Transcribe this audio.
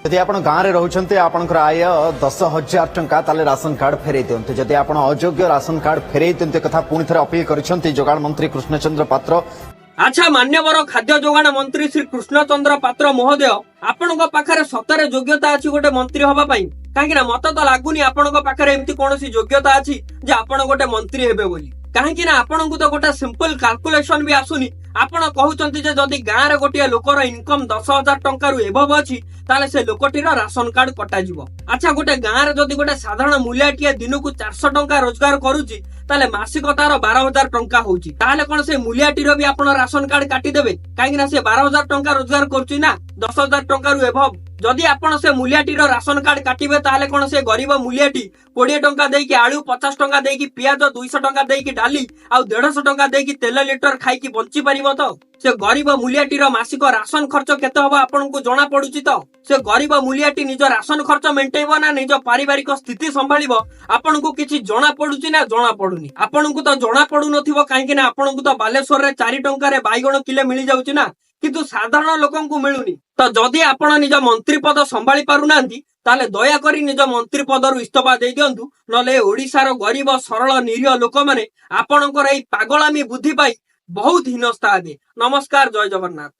ଯଦି ଆପଣ ଗାଁରେ ରହୁଛନ୍ତି, ଆପଣଙ୍କର ଆୟ 10,000 ଟଙ୍କା, ତାହେଲେ ରାସନ କାର୍ଡ ଫେରେଇ ଦିଅନ୍ତୁ। ଯଦି ଆପଣ ଅଯୋଗ୍ୟ, ରାସନ କାର୍ଡ ଫେରେଇ ଦିଅନ୍ତୁ। କଥା ପୁଣି ଥରେ ଅପିଲ କରିଛନ୍ତି ଯୋଗାଣ ମନ୍ତ୍ରୀ କୃଷ୍ଣଚନ୍ଦ୍ର ପାତ୍ର। ଆଚ୍ଛା, ମାନ୍ୟବର ଖାଦ୍ୟ ଯୋଗାଣ ମନ୍ତ୍ରୀ ଶ୍ରୀ କୃଷ୍ଣଚନ୍ଦ୍ର ପାତ୍ର ମହୋଦୟ, ଆପଣଙ୍କ ପାଖରେ ସତରେ ଯୋଗ୍ୟତା ଅଛି ଗୋଟେ ମନ୍ତ୍ରୀ ହବା ପାଇଁ? କାହିଁକି ନା ମତେ ତ ଲାଗୁନି ଆପଣଙ୍କ ପାଖରେ ଏମିତି କୌଣସି ଯୋଗ୍ୟତା ଅଛି ଯେ ଆପଣ ଗୋଟେ ମନ୍ତ୍ରୀ ହେବେ ବୋଲି। କାହିଁକି ନା ଆପଣଙ୍କୁ ତ ଗୋଟେ ସିମ୍ପଲ କାଲକୁଲେସନ ବି ଆସୁନି। ଆପଣ କହୁଛନ୍ତି ଯେ ଯଦି ଗାଁରେ ଗୋଟିଏ ଲୋକର ଇନକମ 10,000 ଟଙ୍କାରୁ ଏବଭ ଅଛି, ତାହେଲେ ସେ ଲୋକଟିର ରାସନ କାର୍ଡ କଟାଯିବ। ଆଚ୍ଛା, ଗୋଟେ ଗାଁରେ ଯଦି ଗୋଟେ ସାଧାରଣ ମୂଲିଆଟିଏ ଦିନକୁ 400 ଟଙ୍କା ରୋଜଗାର କରୁଛି, ତାହେଲେ ମାସିକ ତାର 12,000 ଟଙ୍କା ହଉଛି। ତାହେଲେ କଣ ସେ ମୂଲିଆଟିର ବି ଆପଣ ରାସନ କାର୍ଡ କାଟିଦେବେ? କାହିଁକି ନା ସେ 12,000 ଟଙ୍କା ରୋଜଗାର କରୁଛି ନା 10,000 ଟଙ୍କାରୁ ଏବଭ। ଯଦି ଆପଣ ସେ ମୂଲିଆଟିର ରାସନ କାର୍ଡ କାଟିବେ, ତାହେଲେ କଣ ସେ ଗରିବ ମୂଲିଆଟି 20 ଟଙ୍କା ଦେଇକି ଆଳୁ, 50 ଟଙ୍କା ଦେଇକି ପିଆଜ, 200 ଟଙ୍କା ଦେଇକି ଡାଲି ଆଉ 150 ଟଙ୍କା ଦେଇକି ତେଲ ଲିଟର ଖାଇକି ବଞ୍ଚି ପାରିବ ତ? ସେ ଗରିବ ମୂଲିଆଟିର ମାସିକ ରାସନ ଖର୍ଚ୍ଚ କେତେ ହବ ଆପଣଙ୍କୁ ଜଣା ପଡୁଛି ତ? ସେ ଗରିବ ମୂଲିଆଟି ନିଜ ରାସନ ଖର୍ଚ୍ଚ ମେଣ୍ଟେଇବ ନା ନିଜ ପାରିବାରିକ ସ୍ଥିତି ସମ୍ଭାଳିବ, ଆପଣଙ୍କୁ କିଛି ଜଣା ପଡୁଛି ନା ଜଣା ପଡୁନି? ଆପଣଙ୍କୁ ତ ଜଣା ପଡୁନଥିବ, କାହିଁକି ନା ଆପଣଙ୍କୁ ତ ବାଲେଶ୍ୱରରେ 4 ଟଙ୍କାରେ ବାଇଗଣ କିଲେ ମିଳିଯାଉଛି ନା, କିନ୍ତୁ ସାଧାରଣ ଲୋକଙ୍କୁ ମିଳୁନି। ତ ଯଦି ଆପଣ ନିଜ ମନ୍ତ୍ରୀ ପଦ ସମ୍ଭାଳି ପାରୁନାହାନ୍ତି, ତାହେଲେ ଦୟାକରି ନିଜ ମନ୍ତ୍ରୀ ପଦରୁ ଇସ୍ତଫା ଦେଇ ଦିଅନ୍ତୁ। ନହେଲେ ଓଡିଶାର ଗରିବ, ସରଳ, ନିରୀହ ଲୋକମାନେ ଆପଣଙ୍କର ଏଇ ପାଗଳାମି ବୁଦ୍ଧି ପାଇଁ ବହୁତ ହୀନସ୍ତା ହେବେ। ନମସ୍କାର, ଜୟ ଜଗନ୍ନାଥ।